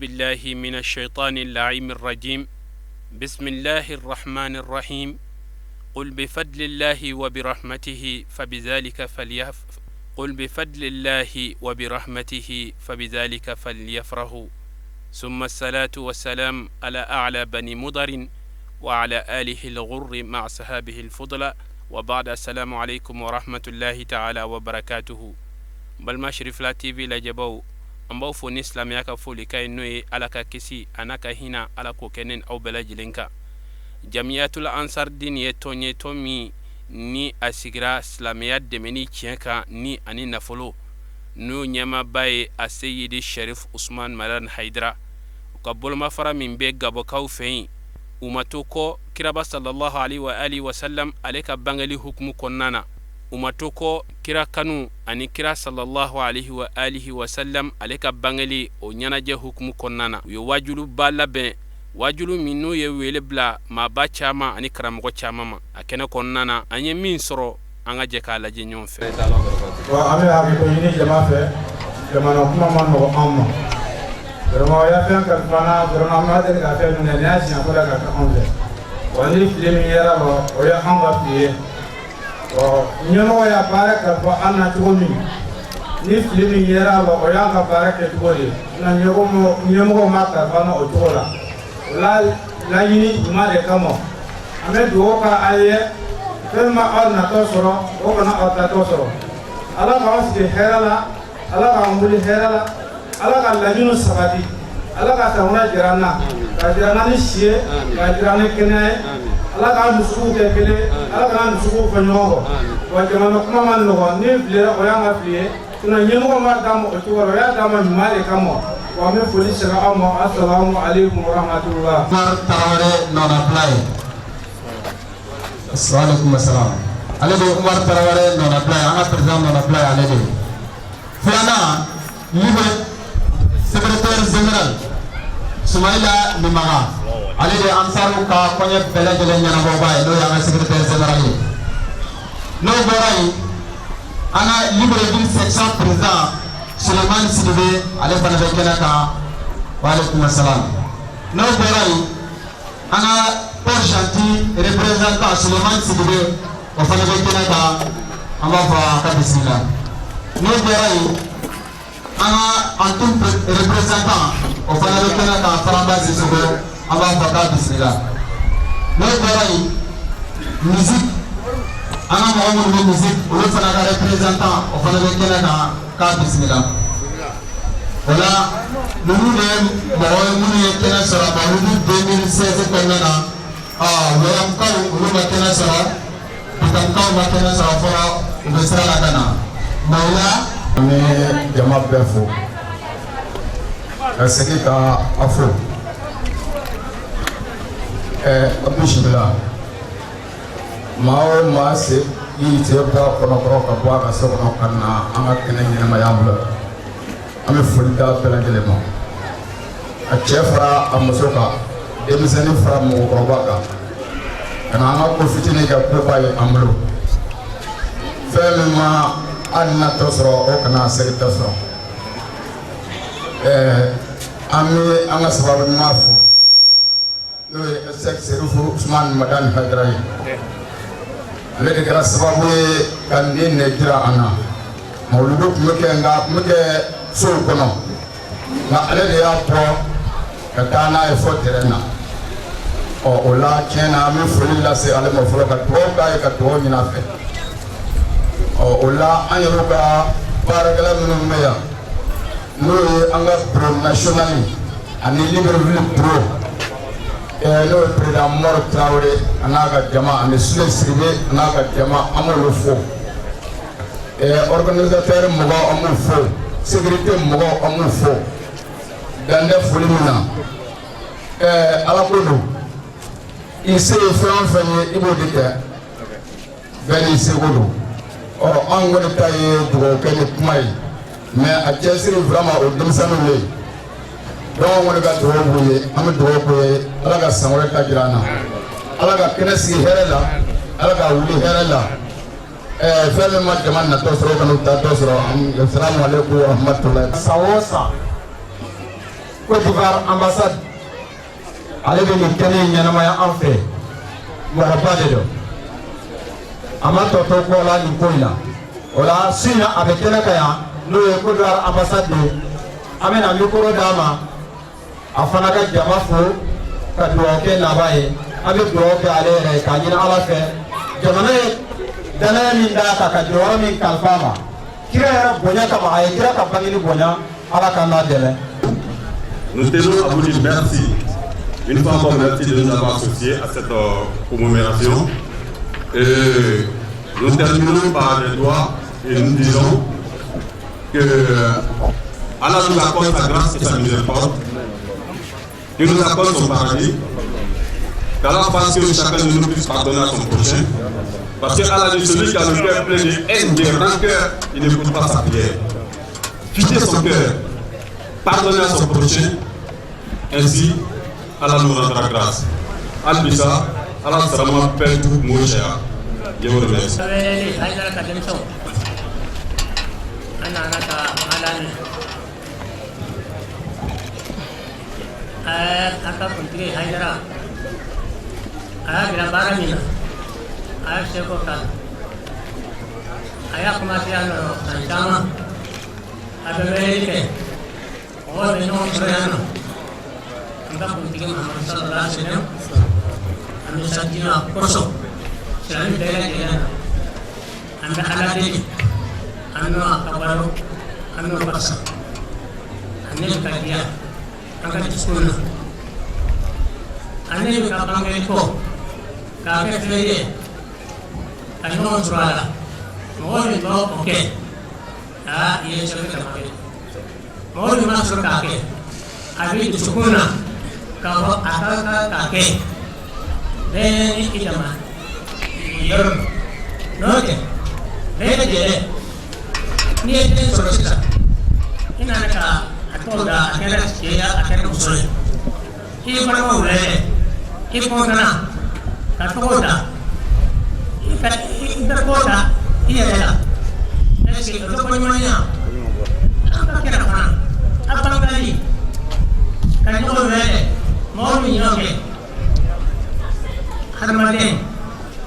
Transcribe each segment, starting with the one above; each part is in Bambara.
بالله من الشيطان اللعين الرجيم. بسم الله الرحمن الرحيم. قل بفضل الله وبرحمته فبذلك فليف قل بفضل الله وبرحمته فبذلك فليفرحوا. ثم الصلاة والسلام على أعلى بني مضر وعلى آله الغر مع صحابه الفضلاء، وبعد، السلام عليكم ورحمة الله تعالى وبركاته. Balima Cherifla TV lajɛbaw, an b'aw fo ni silamɛya ka folikan ye, n'o ye Ala ka kisi a n'a ka hinɛ, Ala k'o kɛ ne aw bɛɛ lajɛlen kan. Jamiyatul Ansardin ye tɔn ye, tɔn min ni a sigira silamɛya dɛmɛni tiɲɛ kan ni ani nafolo, n'o ɲɛmaaba ye a Seyidi Sherif Usman Madan Hayidara. U ka bolomafara min bɛ Gabɔkaw fɛ yen, u ma to kɔ kiraba sallallahu alaihi wa alihi wasallam ale ka bangeli hukumu kɔnɔna na. U ma to kɔ kira kanu ani kira sallallahu alaihi wa alihi wasallam ale ka bangeli o ɲɛnajɛ hukumu kɔnɔna na. U ye wajuluba labɛn, wajulu min n'u ye wele bila maaba caman ani karamɔgɔ caman ma. A kɛnɛ kɔnɔna na, an ye min sɔrɔ, an ka jɛ k'a lajɛ ɲɔgɔn fɛ. Wa an bɛ hakɛto ɲini jama fɛ. Jamana kuma ma nɔgɔ anw ma vraiment. O ya fɛn kalifa n na vraiment, an ma deli ka fɛn minɛ. Nin y'a siɲɛ fɔlɔ ka kɛ anw fɛ. Wa ni fili min yɛrɛ la, o ye anw ka fili ye. Ɔ ɲɛmɔgɔ y'a baara kalifa an na cogo min, ni fili min yɛrɛ la, o y'an ka baara kɛcogo de ye. Nka ɲɛmɔgɔ ma kalifa an na o cogo la. O la laɲini ɲuman de kama, an bɛ dugawu kɛ a ye. Fɛn ma aw natɔ sɔrɔ, o kana aw tatɔ sɔrɔ. Ala k'aw sigi hɛrɛ la, Ala k'an wuli hɛrɛ la, Ala ka laɲiniw sabati, Ala ka san wɛrɛ jira an na, ka jira an na ni si ye, ka jira an ni kɛnɛya ye. Ala k'an dusukuw kɛ kelen, Ala k'an dusukuw fɔ ɲɔgɔn kɔ. Wa jamana kuma ma nɔgɔn. Ni filila, o y'an ka fili ye. Sinon ɲɛmɔgɔ ma d'an ma o cogo la, o y'a d'an ma ɲuman de kama. Wa an bɛ foli segin aw ma. Asalamu aleykum warahmatulah. Umar Tarawele nɔnabila ye. Waaleykum salam. Ale de ye Umar Tarawele nɔnabila ye, an ka président nɔnabila ye ale de ye. Filanan, libre secrétaire général Sumayila Nimaga, ale de ye Ansaru ka kɔɲɛ bɛɛ lajɛlen ɲɛnabɔba ye, n'o y'an ka secrétaire général ye. N'o bɔra yen, an ka Libreville section président Sulemani Sidibe, ale fana bɛ kɛnɛ kan. Waaleykum salam. N'o bɔra yen, an ka Port Gentil représentant Sulemani Sidibe, o fana bɛ kɛnɛ kan. An b'a fɔ a ka bisimila. N'o bɔra yen, an ka Antum représentant, o fana bɛ kɛnɛ kan, Faraba Sisoko, an b'a fɔ k'a bisimila. N'o bɔra yen, musique, an ka mɔgɔ minnu bɛ musique, olu fana ka représentant, o fana bɛ kɛnɛ kan, k'a bisimila. O la, ninnu de ye mɔgɔ ye minnu ye kɛnɛ sɔrɔ Mawuludu 2016 kɔnɔna na. Ɔ Wɛrɛmukaw, olu ma kɛnɛ sɔrɔ. Bitankaw ma kɛnɛ sɔrɔ fɔlɔ, u bɛ sira la ka na. Mɛ o la. An bɛ jama bɛɛ fo ka segin ka a fo. A bisimila. Maa o maa se y'i sen bɔ a kɔnɔkɔrɔ ka bɔ a ka so kɔnɔ ka na an ka kɛnɛ ɲɛnamaya bolo, an bɛ foli d'a bɛɛ lajɛlen ma, a cɛ fara a muso kan, denmisɛnnin fara mɔgɔkɔrɔba kan, ka na an ka ko fitinin kɛ koba ye an bolo. Fɛn min ma hali natɔ sɔrɔ, o kana segintɔ sɔrɔ. An bɛ an ka sababu ɲuman fo, n'o ye Sɛki Serifu Usumani Madani Hayidara ye. Ale de kɛra sababu ye ka nin ne jira an na. Mawuludu tun bɛ kɛ, nka a tun bɛ kɛ sow kɔnɔ, nka ale de y'a bɔ ka taa n'a ye fɔ terrain na. Ɔ o la, tiɲɛ na, an bɛ foli lase ale ma fɔlɔ, ka dugawu k'a ye, ka dugawu ɲini a fɛ. Ɔ o la, an yɛrɛw ka baarakɛla minnu bɛ yan, n'o ye an ka bureau national ani Libreville bureau, n'o ye président Mɔri Tarawele a n'a ka jama ani Sule Sidibe a n'a ka jama, an b'olu fo. Organisateur mɔgɔw, an b'u fo. Sécurité mɔgɔw, an b'u fo. Dan tɛ foli min na. Ala ko don, i se ye fɛn o fɛn ye, i b'o de kɛ. Bɛɛ n'i seko don. Ɔ anw kɔni ta ye dugawu kɛ ni kuma ye, mais a cɛsiri vraiment, o denmisɛnninw ye. Donc anw kɔni ka dugawu b'u ye. An bɛ dugawu k'u ye, Ala ka san wɛrɛ ta jira an na, Ala ka kɛnɛ sigi hɛrɛ la, Ala ka wuli hɛrɛ la. Fɛn min ma jama natɔ sɔrɔ, o kana u tatɔ sɔrɔ. Salamu aleykum wa rahmatulahi. San o san. Côte d'Ivoire ambassade, ale bɛ nin kɛnɛ in ɲɛnamaya an fɛ. Mɔgɔba de don, a ma tɔ to kɔ la nin ko in na. O la su in na, a bɛ kɛnɛ kan yan, n'o ye Côte d'Ivoire ambassade ye. An bɛna micro d'a ma, a fana ka jama fo ka dugawu kɛ laban ye. An bɛ dugawu kɛ ale yɛrɛ ye k'a ɲini Ala fɛ, jamana ye danaya min d'a kan, ka jɔyɔrɔ min kalifa a ma, kira yɛrɛ bonya kama, a ye kira ka bangeni bonya, Ala ka n'a dɛmɛ. Nous tenons à vous dire merci. Une fois encore, merci de nous avoir associés à cette commémoration. Et nous terminons par des doigts et nous disons que Allah nous accorde sa grâce et sa miséricorde, qu'il nous accorde son paradis, qu'Allah fasse que chacun de nous puisse pardonner à son prochain. Parce que Allah dit: celui qui a le cœur plein de haine, de rancœur, il n'écoute pas sa prière. Quitter son cœur, pardonner à son prochain, ainsi Allah nous rendra grâce. Alibisa, Ala sarama paix tout mot cher. Je vous remercie. Weleli Hayidara ka denmisɛnw, an nana ka ala minɛ a ka kuntigi Hayidara. A y'a bila baara min na, a y'a seko k'a la. A y'a commencé yan nɔ san caman, a bɛ weleli kɛ, mɔgɔw bɛ ɲɔgɔn sɔrɔ yan nɔ. An ka kuntigi Muhamadu sallallahu alaihi wa sallam, an bɛ sa diinɛ kosɔn silamɛ bɛɛ lajɛlen na. An bɛ Ala deli, an n'o a ka balo, an n'o ka sa, a ne bɛ ka diya an ka dusukun na. A ne bɛ ka bangeli kɔ k'a kɛ fɛn ye ka ɲɔgɔn sɔrɔ a la. Mɔgɔ min b'o o kɛ, aa, i ye sɛbɛn kama kɛ. Mɔgɔ min ma sɔrɔ k'a kɛ, a b'i dusukun na k'a fɔ a ka kan k'a kɛ. Bɛɛ ni i dama yɔrɔ don. N'o tɛ, bɛɛ lajɛlen, n'i ye den sɔrɔ sisan, i nana ka a tɔgɔ da, a kɛra cɛ ye, a kɛra muso ye, i ye balimaw wele, i kɔntanna ka tɔgɔ da, i ka i bɛ ko ta i yɛrɛ la. Est ce que o tɛ ko ɲuman ye wa? An ka kɛra fana a bangali ka ɲɔgɔn wele, mɔgɔ min y'o kɛ hadamaden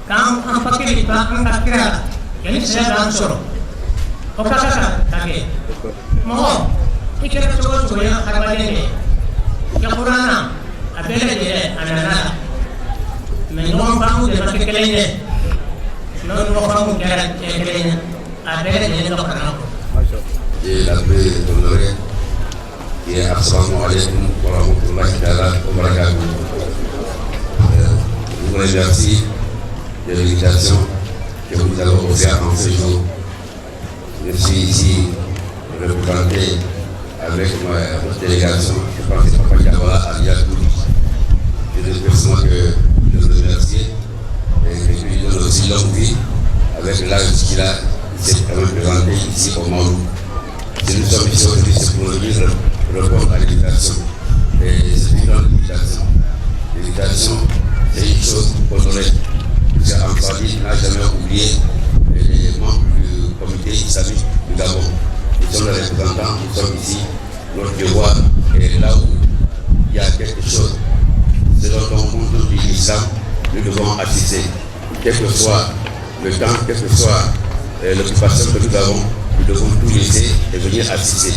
k'an an fakiri to an ka kira la yanni saya k'an sɔrɔ, o ka kan ka kɛ. Mɔgɔ i kɛra cogo o cogo ye hadamaden de ye, yakurana a bɛɛ lajɛlen a nana la, mɛ ɲɔgɔn faamu de ma kɛ kelen ye. N'o ɲɔgɔn faamu kɛra kelen ye, a bɛɛ lajɛlen dɔ kana kɔ. Et la paix honorée qui est Assalamu alaikum wa rahmatullahi ta'ala wa barakatuh. Je vous remercie de l'invitation que vous avez offerte en ce jour. Je suis ici représenté avec ma délégation, je pense que Papa Diawara alias Goudi. Je ne peux que de le remercier et que lui donne aussi longue vie avec l'âge qu'il a, il s'est quand même présenté ici au Maroc. Si nous sommes ici aujourd'hui, c'est pour venir répondre à l'invitation. Et c'est une grande invitation. L'invitation, c'est une chose honorée. Puisque Ansar Dine n'a jamais oublié les membres du comité islamique du Gabon. Nous sommes les représentants, nous sommes ici. Notre devoir est là où il y a quelque chose. Ce dont on compte de l'islam, nous devons assister. Quel que soit le temps, quelle que soit l'occupation que nous avons, nous devons tout laisser et venir assister.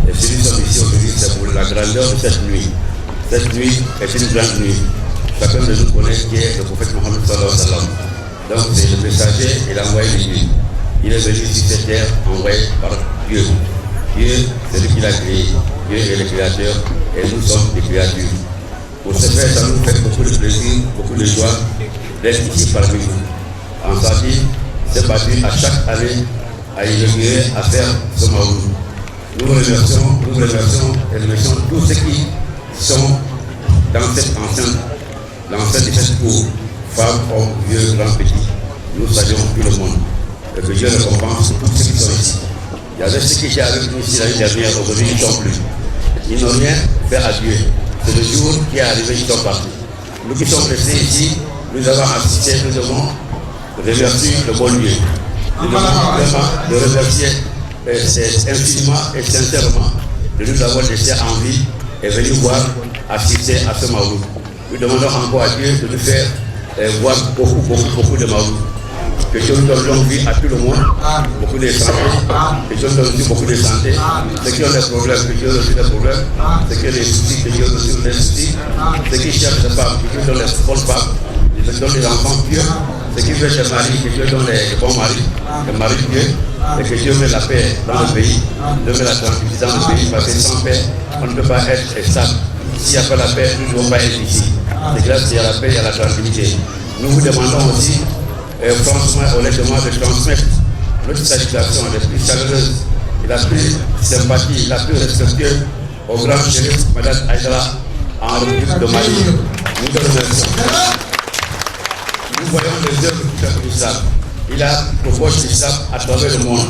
Et si nous sommes ici aujourd'hui, c'est pour la grandeur de cette nuit. Cette nuit est une grande nuit. Chacun de nous connaît qui est le prophète Mohammed sallallahu alayhi wa sallam. Donc c'est le messager et l'envoyé de Dieu. Il est venu sur cette terre envoyé par Dieu. Dieu, c'est lui qui l'a créé. Dieu est le créateur et nous sommes des créatures. Pour ce faire, ça nous fait beaucoup de plaisir, beaucoup de joie d'être ici parmi vous. Ansar Dine s'est battu à chaque année à inaugurer, à faire ce Maouloud. Nous remercions et remercions tous ceux qui sont dans cette enceinte, dans cette cour, femmes, hommes, vieux, grands, petits. Nous saluons tout le monde. Et que Dieu récompense tous ceux qui sont ici. Il y avait ceux qui étaient avec nous ici l'année dernière, aujourd'hui ils ne sont plus. Ils n'ont rien fait à Dieu. C'est le jour qui est arrivé, ils sont partis. Nous qui sommes restés ici, nous avons assisté, nous devons remercier le bon Dieu. Nous devons vraiment le remercier infiniment et sincèrement de nous avoir laissé en vie. est venu voir, assister à ce Maouloud. Nous demandons encore à Dieu de nous faire voir beaucoup, beaucoup, beaucoup de Maouloud. Que Dieu nous donne longue vie à tout le monde, beaucoup de santé, que Dieu nous donne aussi beaucoup de santé. Ceux qui ont des problèmes, que Dieu résout les problèmes. Ceux qui ont des soucis, que Dieu résout les soucis. Ceux qui cherchent des femmes, que Dieu donne les bonnes femmes. Que Dieu donne des enfants pieux. Ceux qui veulent des maris, que Dieu donne les bons maris, les maris pieux. Et que Dieu met la paix dans le pays, Dieu met la tranquillité dans le pays, parce que sans paix, on ne peut pas être stable. S'il n'y a pas la paix, nous ne pouvons pas être ici. C'est grâce qu'il y a la paix, il y a la tranquillité. Nous vous demandons aussi, franchement, honnêtement, de transmettre notre salutation la plus chaleureuse et la plus sympathie, la plus respectueuse au grand chérif Madani Haïdara en République de Mali. Nous te remercions. Nous voyons les œuvres du peuple l'islam. Il a proposé l'islam à travers le monde.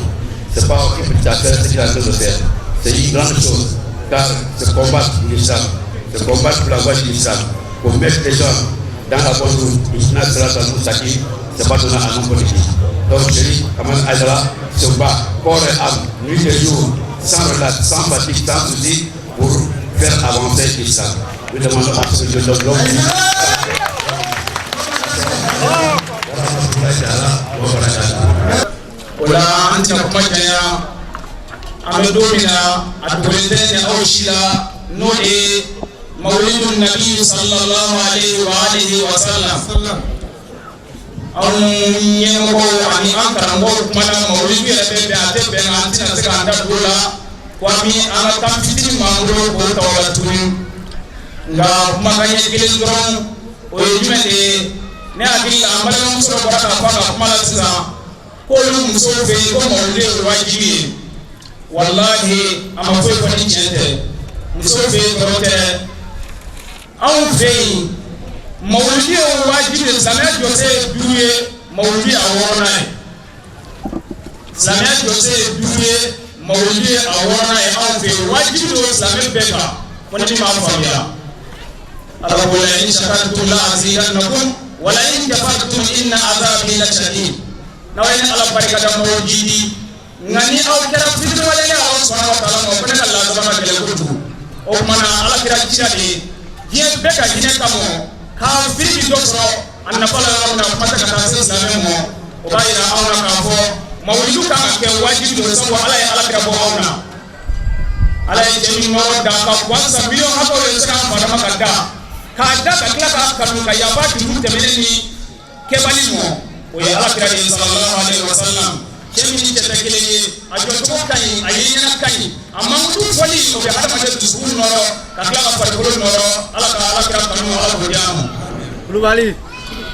Ce n'est pas une petite affaire ce qu'il a en train de faire. C'est une grande chose, car c'est combattre pour l'islam, c'est combattre pour la voie de l'islam, pour mettre les gens dans la bonne route. C'est pas donné à n'importe qui. Donc, Chérif Kamal Haïdara se bat corps et âme, nuit et jour, sans relâche, sans fatigue, sans souci, pour faire avancer l'islam. Nous demandons à ce que Dieu donne longue vie. O la an tɛna kuma janya. An bɛ don min na, a dogolen tɛ ni aw si la, n'o de ye mawlidu nabi sallallahu alayhi wa alihi wa sallam. Anw ɲɛmɔgɔw ani an karamɔgɔw kumana mawlidu yɛrɛ bɛ bɛn, a tɛ bɛn, an tɛna se k'an da don o la, ko an bɛ an ka temps fitinin b'an bolo k'o ta o la tuguni. Nka kumakan ɲɛ kelen dɔrɔn, o ye jumɛn de ye? Ne hakili la, an balimamuso dɔ bɔra k'a fɔ a ka kuma la sisan k'olu musow fɛ yen ko mawlidu ye wajibi ye. Walahi, a ma foyi fɔ ni tiɲɛ tɛ. Musow fɛ yen dɔrɔn tɛ, anw fɛ yen mawuludi ye wajibi de. Silamɛya jɔsen ye duuru ye, mawuludi ye a wɔɔrɔnan ye. Silamɛya jɔsen ye duuru ye, mawuludi ye a wɔɔrɔnan ye. Anw fɛ yen, wajibi don silamɛ bɛɛ kan, ko ni min m'a faamuya. Ala ko: la in shakartum la azidannakum wa la in kafartum inna azabi la shadid. N'aw ye ne Ala barika da, mɔgɔw jidi, nka ni aw kɛra fitiriwale ne Ala subhanahu wa taala ma, o fana ka lazaba ka gɛlɛn kojugu. O tuma na, Ala kira cira de ye diɲɛ bɛɛ ka hinɛ kama. Kafiri bi dɔ sɔrɔ a nafa la yɔrɔ min na, kuma tɛ ka taa se silamɛ ma. O b'a yira anw na k'a fɔ mawulidu kan ka kɛ wajibi don, sabu Ala ye Ala kira bɔ anw na. Ala ye cɛ min nɔrɔ da ka guwan san miliyɔn hakɛw de se k'an fadama ka da k'a da ka tila k'a kanu ka yafa juru tɛmɛnen ni kɛbali mɔ, o ye Ala kira de ye sallallahu alaihi wa sallam. Cɛ min ni cɛ tɛ kelen ye, a jɔcogo ka ɲi, a ye ɲɛna ka ɲi, a mankutu fɔli, o bɛ hadamaden dusukun nɔrɔ ka tila ka farikolo nɔrɔ. Ala ka Ala kira kanu, Ala k'o di an ma. Kulubali.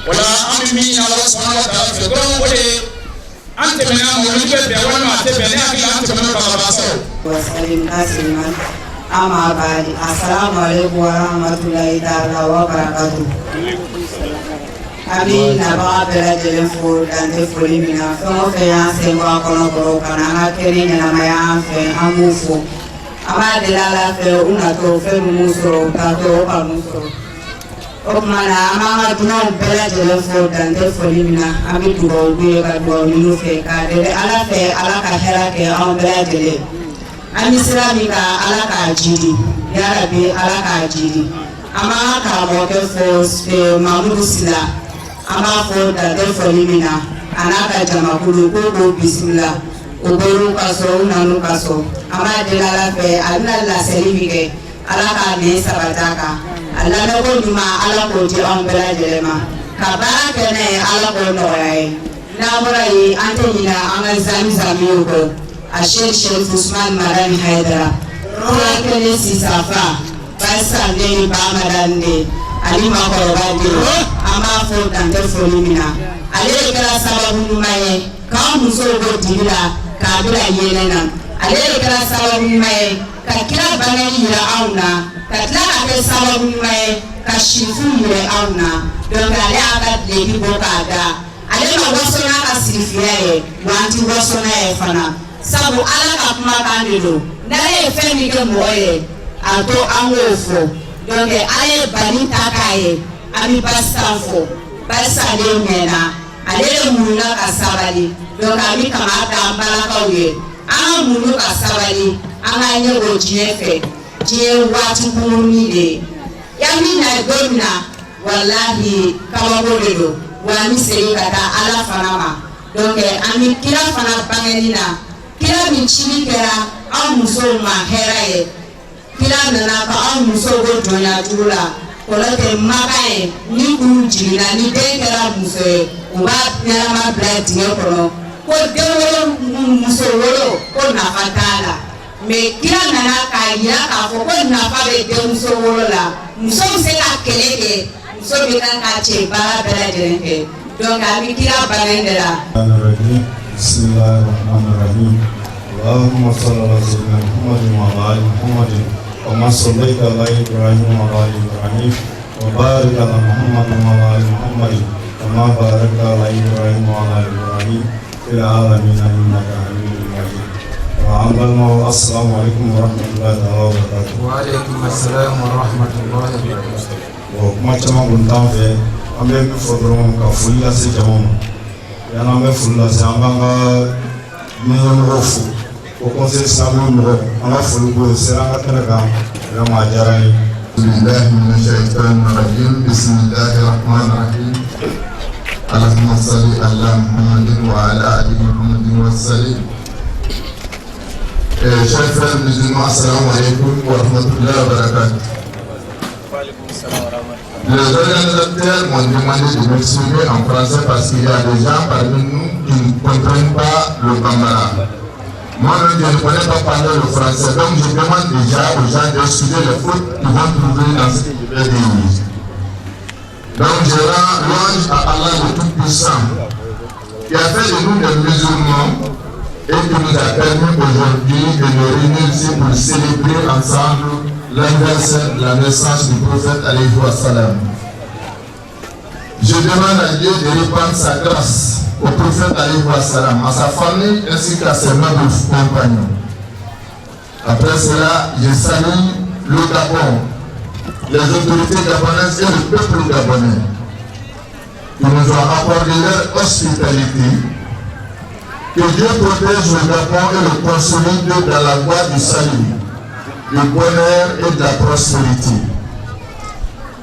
O la, an bɛ min ɲini Ala subhanahu wa taala fɛ dɔrɔn, o de ye an tɛmɛna mawuludi bɛ bɛn walima a tɛ bɛn. Ne hakili la, an tɛmɛna ka ban sɔrɔ. وسلم تسليما أما بعد، السلام عليكم ورحمة الله تعالى وبركاته. An bɛ nabaga bɛɛ lajɛlen fo dan tɛ foli min na. Fɛn o fɛn y'an sen bɔ a kɔnɔ kɔrɔ ka na an ka kɛnɛ ɲɛnamaya an fɛ, an b'u fo. An b'a deli Ala fɛ, u natɔ fɛn min m'u sɔrɔ, u taatɔ o ka n'u sɔrɔ. O tuma na, an b'an ka dunanw bɛɛ lajɛlen fo dan tɛ foli min na. An bɛ dugawu k'u ye ka dugawu ɲini u fɛ k'a deli Ala fɛ, Ala ka hɛrɛ kɛ anw bɛɛ lajɛlen. An bɛ sira min kan, Ala k'a jidi, yarabi, Ala k'a jidi. An b'an ka karamɔgɔkɛ fo, Mamudu Sila, an b'a fɔ dan tɛ foli min na, a n'a ka jamakulu ko k'o bisimila. U bɔr'u ka so, u nan'u ka so. An b'a deli Ala fɛ, a bɛna laseli min kɛ, Ala k'a nɛn sabati a kan. A lamɛnko ɲuman, Ala k'o di anw bɛɛ lajɛlen ma ka baara kɛ n'a ye, Ala k'o nɔgɔya ye. N'an bɔra yen, an tɛ ɲinɛ an ka zami zamiw kɔ, a Sheikh Sherif Usman Madani Haidara furakɛli sisafa barisa den ni ba Madani den ani makɔrɔba den, an b'a fɔ dan tɛ foli min na. Ale de kɛra sababu ɲuman ye k'an musow bɔ dibi la k'a bila yeelen na. Ale de kɛra sababu ɲuman ye ka kira bangeli yira anw na, ka tila ka kɛ sababu ɲuman ye ka sirifu yira anw na. Donc ale y'a ka duloki bɔ k'a da. Ale ma waso n'a ka sirifiya ye, wa an ti waso n'a ye fana, sabu Ala ka kumakan de don. N'ale ye fɛn min kɛ mɔgɔ ye, a to an k'o fɔ. Donc ala ye bani ta k'a ye, an bɛ Basitan fɔ. Barisa de ɲɛna, ale de muɲuna ka sabali. Donc an bɛ kama da an balakaw ye, an ka muɲu ka sabali, an ka ɲɛ bɔ diɲɛ fɛ. Diɲɛ waati kunkurunin de ye. Yan min na don min na, walahi, kabako de don wa. An bɛ segin ka taa Ala fana ma. Donc an bɛ kira fana bangeni na, kira min cili kɛra an musow ma hɛrɛ ye. Kira nana ka anw musow ko jɔnya juru la kɔlɔ tɛ Maka ye. Ni kuru jiginna, ni den kɛra muso ye, u b'a ɲɛnama bila dingɛ kɔnɔ ko den wolo, muso wolo ko nafa t'a la. Mais kira nana k'a yira k'a fɔ ko nafa bɛ denmuso wolo la. Muso bɛ se ka kɛlɛ kɛ, muso bɛ kan ka cɛ baara bɛɛ lajɛlen kɛ. Donc a bɛ kira bangeni de la. بسم الله الرحمن الرحيم. اللهم صل على سيدنا محمد وعلى ال محمد كما صليت على ابراهيم وعلى ال ابراهيم، وبارك على محمد وعلى ال محمد كما باركت على ابراهيم وعلى ال ابراهيم في العالمين انك حميد مجيد. An balimaw, السلام عليكم ورحمة الله تعالى وبركاته. وعليكم السلام ورحمة الله وبركاته. Bon, kuma caman kun t'an fɛ. An bɛ min fɔ dɔrɔn, ka foli lase jama ma. Yanni an bɛ foli lase, an b'an ka ɲɛmɔgɔw fo, o conseil islamique mɔgɔw, an ka foli b'o sera an ka kɛnɛ kan. Vraiment, a diyara n ye. بالله من الشيطان الرجيم. بسم الله الرحمن الرحيم. اللهم صل على محمد وعلى آل محمد وسلم. Chers frères musulmans, السلام عليكم ورحمة الله وبركاته. Les organisateurs m'ont demandé de m'exprimer en français parce qu'il y a des gens parmi nous qui ne comprennent pas le bambara. Moi, je ne connais pas parler le français, donc je demande déjà aux gens d'excuser les fautes qu'ils vont trouver dans ce que je vais dire. Donc je rends louange à Allah le Tout-Puissant, qui a fait de nous des musulmans et qui nous a permis aujourd'hui de nous réunir ici pour célébrer ensemble l'anniversaire de la naissance du prophète عليه السلام. Je demande à Dieu de répandre sa grâce au prophète عليه السلام, à sa famille ainsi qu'à ses nobles compagnons. Après cela, je salue le Gabon, les autorités gabonaises et le peuple gabonais qui nous ont accordé leur hospitalité. Que Dieu protège le Gabon et le consolide dans la voie du salut, du bonheur et de la prospérité.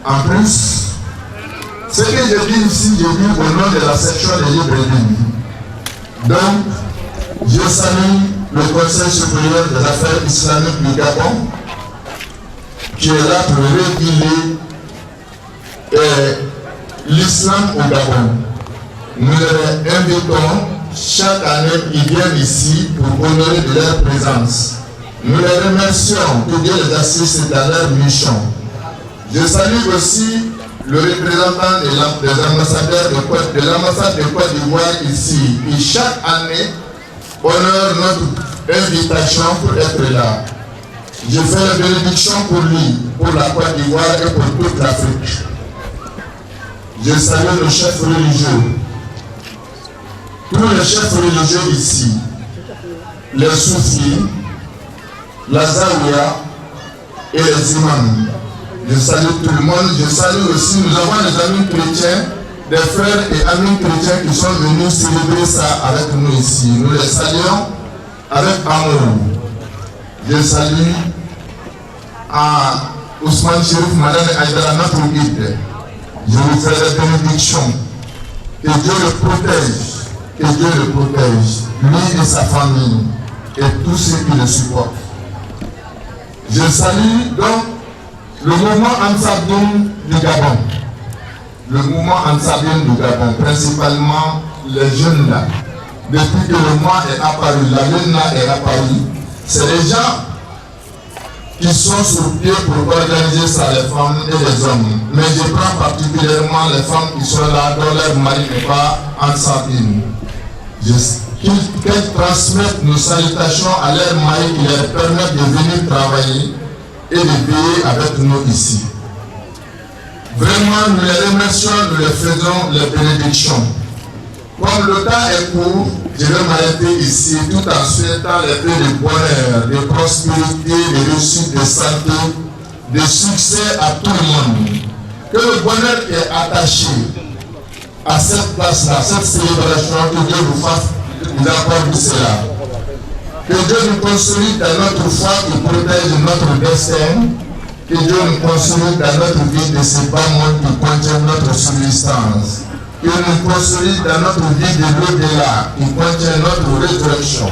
En plus, ce que je dis ici, je dis au nom de la section de Libreville. Donc, je salue le Conseil supérieur des affaires islamiques du Gabon, qui est là pour réguler l'islam au Gabon. Nous les invitons chaque année, ils viennent ici pour honorer de leur présence. Nous les remercions, que Dieu les assiste dans leur mission. Je salue aussi le représentant des ambassadeurs de l'ambassade de Côte d'Ivoire ici, qui chaque année honore notre invitation pour être là. Je fais la bénédiction pour lui, pour la Côte d'Ivoire et pour toute l'Afrique. Je salue nos chefs religieux, tous les chefs religieux ici, les soufis, la Zawiya et les imams. Je salue tout le monde. Je salue aussi, nous avons des amis chrétiens, des frères et amis chrétiens qui sont venus célébrer ça avec nous ici. Nous les saluons avec amour. Je salue à Ousmane Chérif Madani Aïdara, notre guide. Je lui fais la bénédiction. Que Dieu le protège. Que Dieu le protège. Lui et sa famille. Et tous ceux qui le supportent. Je salue donc le mouvement Ansar Dine du Gabon. Le mouvement Ansar Dine du Gabon, principalement les jeunes là. Depuis que le mois est apparu, la lune là est apparue, c'est les gens qui sont sur pied pour organiser ça, les femmes et les hommes. Mais je prends particulièrement les femmes qui sont là, dont leur mari n'est pas Ansar Dine. Qu'elles transmettent nos salutations à leur mari qui leur permettent de venir travailler et de veiller avec nous ici. Vraiment, nous les remercions, nous les faisons les bénédictions. Comme le temps est court, je vais m'arrêter ici tout en souhaitant les vœux de bonheur, de prospérité, de réussite, de santé, de succès à tout le monde. Que le bonheur qui est attaché à cette place-là, cette célébration, que Dieu vous fasse, vous accorde cela. Que Dieu nous consolide dans notre foi qui protège notre destin. Que Dieu nous consolide dans notre vie de ce bas monde qui contient notre subsistance. Que nous consolide dans notre vie de l'au-delà qui contient notre résurrection.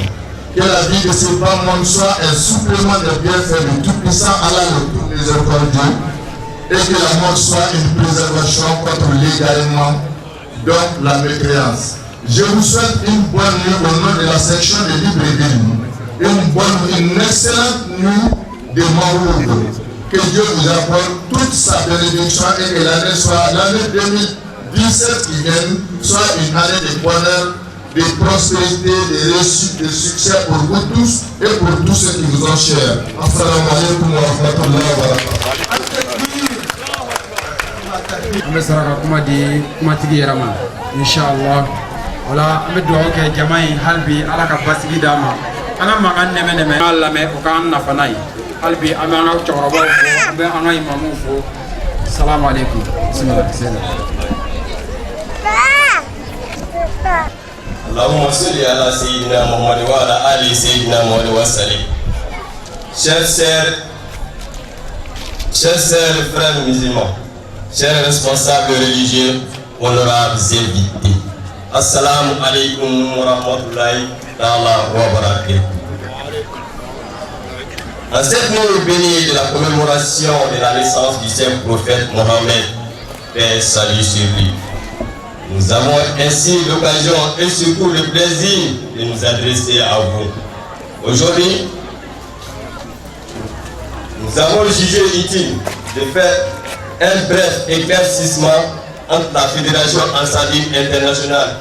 Que la vie de ce bas monde soit un supplément de bienfaits du Tout-Puissant Allah le Tout Miséricordieux et que la mort soit une préservation contre l'égarement, donc la mécréance. Je vous souhaite une bonne nuit au nom de la section de Libreville, une excellente nuit de Maouloud. Que Dieu vous apporte toute sa bénédiction et que l'année soit l'année 2017 qui vient, soit une année de bonheur, de prospérité, de réussite, de succès pour vous tous et pour tous ceux qui vous ont chers. السلام عليكم ورحمة الله وبركاته. An bɛ sɔrɔ ka kuma di kumatigi yɛrɛ ma, inshallah. O la, an bɛ dugawu kɛ jama ye hali bi, Ala ka basigi d'a ma. An ka mankan nɛmɛ nɛmɛ, an k'a lamɛn, o k'an nafa n'a ye. Hali bi, an bɛ an ka cɛkɔrɔbaw fo, an bɛ an ka imamuw fo. Salamu aleykum, bisimila bisimila. اللهم صل على سيدنا محمد وعلى آل سيدنا محمد وسلم. Chers sœurs et frères musulmans, chers responsables religieux, honorables invités. السلام عليكم ورحمة الله تعالى وبركاته. En cette nuit bénie de la commémoration de la naissance du saint prophète Mohammed, paix et salut sur lui, nous avons ainsi l'occasion et surtout le plaisir de nous adresser à vous. Aujourd'hui, nous avons jugé utile de faire un bref éclaircissement entre la Fédération Ansar Dine Internationale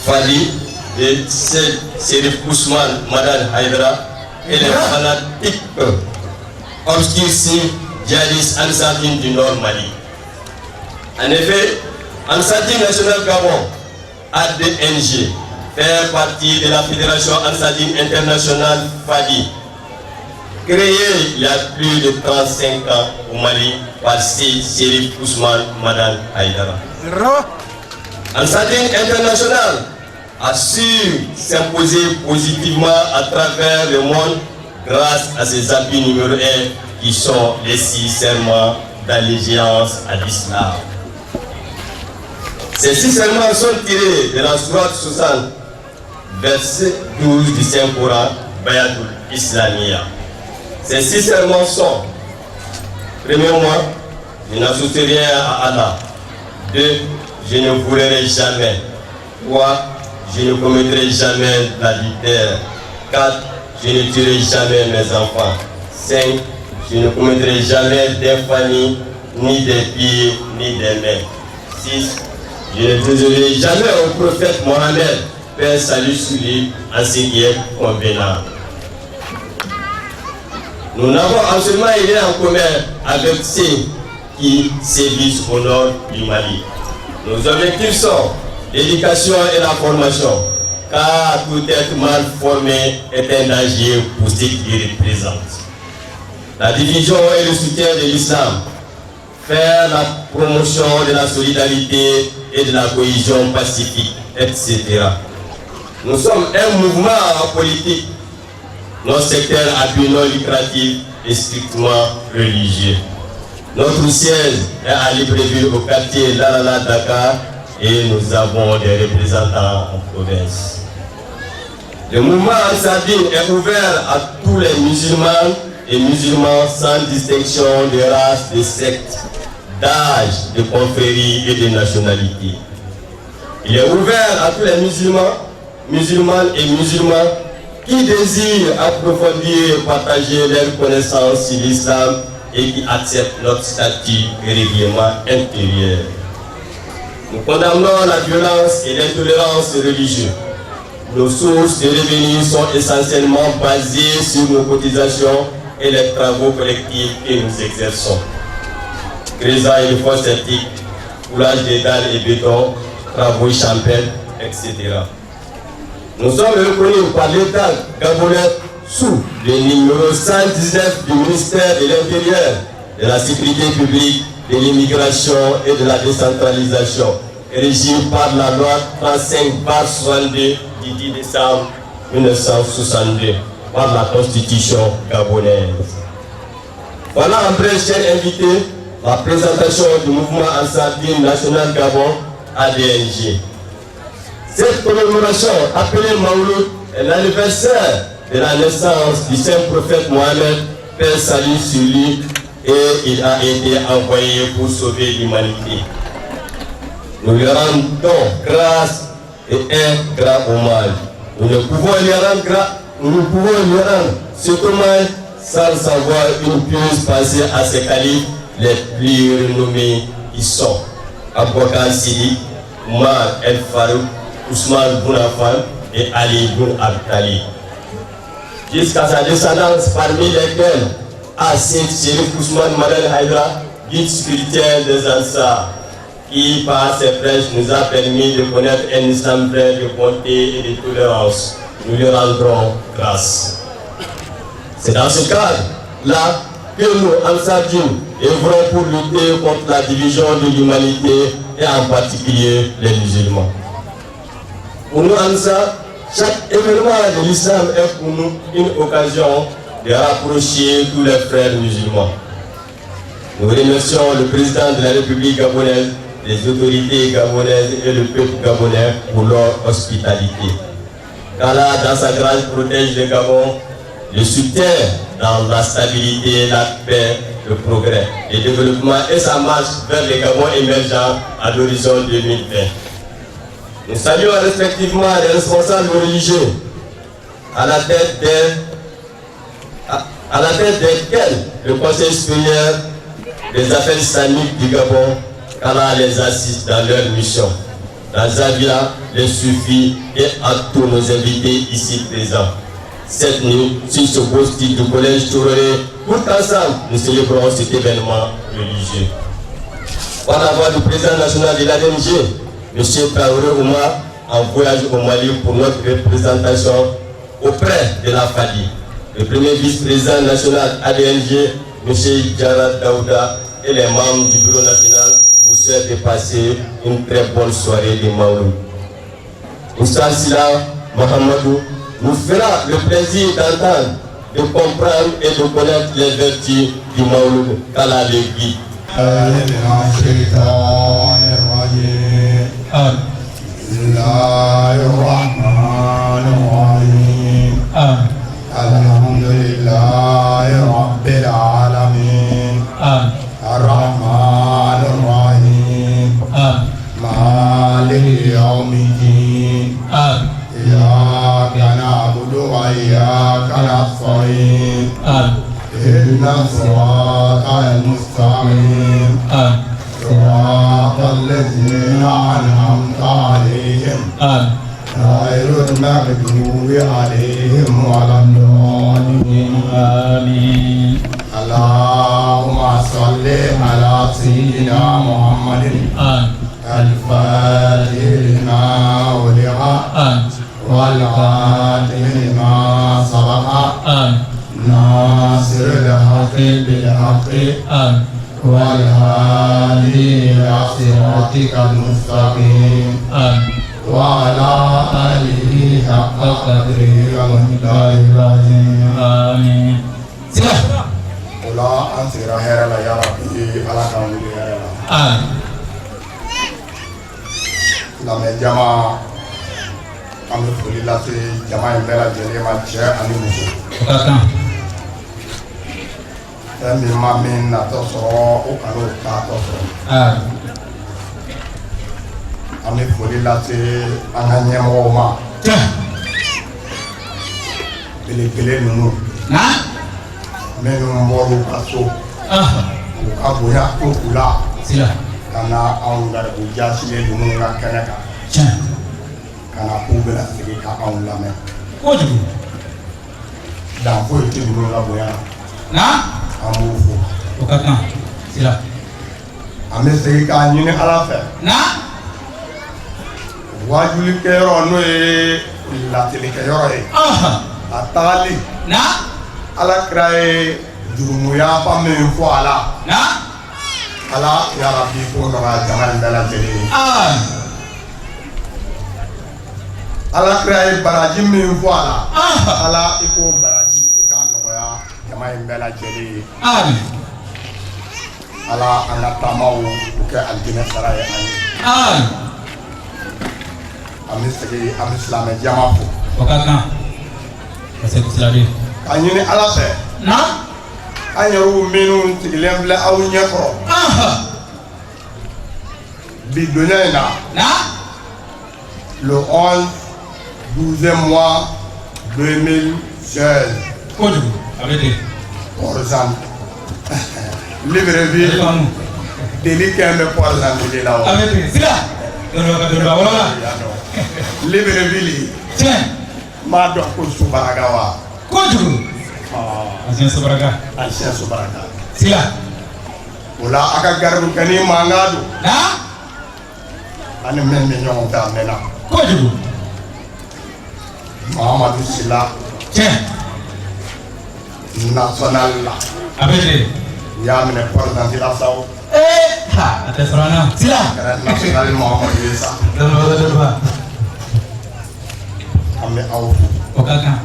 Fadi et Serif Ousmane Madani Haïdara et les fanatiques obscurcis djihadistes Ansar Dine du Nord Mali. En effet, Ansar Dine National Gabon, ADNG, fait partie de la Fédération Ansar Dine Internationale FADI, créée il y a plus de 35 ans au Mali par C. Serif Ousmane Madani Haïdara. Ansar Dine International a su s'imposer positivement à travers le monde grâce à ses appuis numéro 1 qui sont les six serments d'allégeance à l'islam. Ces six serments sont tirés de la sourate 60, verset 12 du Saint-Coran, Bayatul Islamia. Ces six serments sont: premièrement, je n'associe rien à Allah. Deux, je ne volerai jamais. Trois, je ne commettrai jamais l'adultère. Quatre, je ne tuerai jamais mes enfants. Cinq, je ne commettrai jamais d'infamie, ni des pieds, ni des mains. Six, je ne désobéirai jamais au prophète Mohammed, paix salut sur lui, en ce qui est convenable. Nous n'avons absolument rien en commun avec ceux qui sévissent au nord du Mali. Nos objectifs sont l'éducation et la formation, car tout être mal formé est un danger pour ceux qui représentent. La diffusion et le soutien de l'islam, faire la promotion de la solidarité et de la cohésion pacifique, etc. Nous sommes un mouvement politique, non sectaire à but non lucratif et strictement religieux. Notre siège est à Libreville, au quartier Lalala Dakar, et nous avons des représentants en province. Le mouvement Ansar Dine est ouvert à tous les musulmans et musulmans sans distinction de race, de secte, d'âge, de confrérie et de nationalité. Il est ouvert à tous les musulmans, musulmanes et musulmans qui désirent approfondir et partager leurs connaissances sur l'islam et qui acceptent notre statut et règlement intérieur. Nous condamnons la violence et l'intolérance religieuse. Nos sources de revenus sont essentiellement basées sur nos cotisations et les travaux collectifs que nous exerçons. Creusage de fosses septiques, coulage de dalles et béton, travaux champêtres, etc. Nous sommes reconnus par l'État gabonais sous le numéro 119 du ministère de l'Intérieur, de la Sécurité publique, de l'immigration et de la décentralisation, régi par la loi 35-62 du 10 décembre. 1962 par la Constitution gabonaise. Voilà en bref, chers invités, la présentation du mouvement Ansar Dine National Gabon, ADNG. Cette commémoration, appelée Maouloud, est l'anniversaire de la naissance du saint prophète Mohamed, paix salut sur lui, et il a été envoyé pour sauver l'humanité. Nous lui rendons grâce et un grand hommage. Nous ne pouvons lui rendre, nous ne pouvons lui rendre cet hommage sans savoir une pieuse pensée à ses califes les plus renommés qui sont Aboubacar Sidi, Omar El Farouk, Ousmane Boun Affan et Ali Boun Abdali. Jusqu'à sa descendance, parmi lesquels Assid Chérif Ousmane Madani Haïdara, guide spirituel des Ansars, qui par ses prêches nous a permis de connaître un islam vrai de bonté et de tolérance. Nous lui rendrons grâce. C'est dans ce cadre-là que nous, Ansar Dine, œuvrons pour lutter contre la division de l'humanité et en particulier les musulmans. Pour nous, Ansar, chaque événement de l'islam est pour nous une occasion de rapprocher tous les frères musulmans. Nous remercions le président de la République gabonaise, les autorités gabonaises et le peuple gabonais pour leur hospitalité. Qu'Allah, dans sa grâce, protège le Gabon, le soutient dans la stabilité, la paix, le progrès, le développement et sa marche vers le Gabon émergent à l'horizon 2020. Nous saluons respectivement les responsables religieux à la tête desquels le Conseil supérieur des affaires islamiques du Gabon, qu'Allah les assiste dans leur mission. La Zavia, les soufis et à tous nos invités ici présents. Cette nuit, sur ce beau site du collège Touré, pour qu'ensemble nous célébrons cet événement religieux. Par la voix du président national de l'ADNG, M. Traoré Oumar, en voyage au Mali pour notre représentation auprès de la FADI. Le premier vice-président national ADNG, M. Djara Daouda, et les membres du bureau national vous souhaitent de passer une très bonne soirée de Maouloud. Oustaz Sila Mohamedou nous fera le plaisir d'entendre, de comprendre et de connaître les vertus du Maouloud, qu'Allah le guide. الشيطان الرجيم بسم الله الرحمن الرحيم الحمد لله رب العالمين الرحمن الرحيم مالك يوم الدين إياك نعبد وإياك نستعين اهدنا الصراط المستقيم صراط الذين أنعمت عليهم غير المغضوب عليهم ولا الضالين. آمين. اللهم صل على سيدنا محمد الفاتح لما أغلق والخاتم لما سبق ناصر الحق بالحق والهادي إلى صراطك المستقيم وعلى آله حق قدره ومقداره العظيم. آمين. O la an sigira hɛrɛ la, yarabi Ala k'an wuli hɛrɛ la. Lamɛn jama, an bɛ foli lase jama in bɛɛ lajɛlen ma, cɛ ani muso. Fɛn min ma min natɔ sɔrɔ, o kan'o taatɔ sɔrɔ. An bɛ foli lase an ka ɲɛmɔgɔw ma, belebele ninnu minnu bɔr'u ka so, u ka bonya to u la ka na anw garibu jasilen ninnu ka kɛnɛ kan, ka na k'u bɛna sigi ka anw lamɛn. Dan foyi tɛ ninnu ka bonya na, an b'u fo. An bɛ segin k'a ɲini Ala fɛ, wajulikɛyɔrɔ, n'o ye latelikɛyɔrɔ ye, a tagali Ala kira ye jurumuyafa min fɔ a la, Ala yarabi k'o nɔgɔya jama in bɛɛ lajɛlen ye. Ala kira ye baraji min fɔ a la, Ala i k'o baraji i k'a nɔgɔya jama in bɛɛ lajɛlen ye. Amin. Ala an ka taamaw u kɛ alijinɛ sara ye an ye. Amin. An bɛ segin, an bɛ silamɛ jama fo. O ka kan. Ka segin silamɛ. K'a ɲini Ala fɛ. Naam. An yɛrɛw minnu sigilen filɛ aw ɲɛ kɔrɔ. Bi donya in na. Naam. Le 11 12e mois 2016. Kojugu a bɛ ten. Port-Gentil. Libreville. Deli kɛn bɛ Port-Gentil la o. A bɛ ten sira. Dɔnniba ka dɔnniba wala. Libreville. Tiɲɛ. N b'a dɔn ko Sobaraka wa. Kojugu. Ancien Sobaraka. Ancien Sobaraka. Sila. O la a ka garibukɛnin mankan don. Naam. An ni min bɛ ɲɔgɔn fɛ a mɛnna. Kojugu. Mahamadu Sila. Tiɲɛ. National la. A bɛ ten. U y'a minɛ Port-Gentil la sa o. Ee ha a tɛ sɔrɔ an na. Sila. A kɛra national Mahamadu ye sa. Dɔnniba ka dɔnniba. An bɛ aw fo. O ka kan.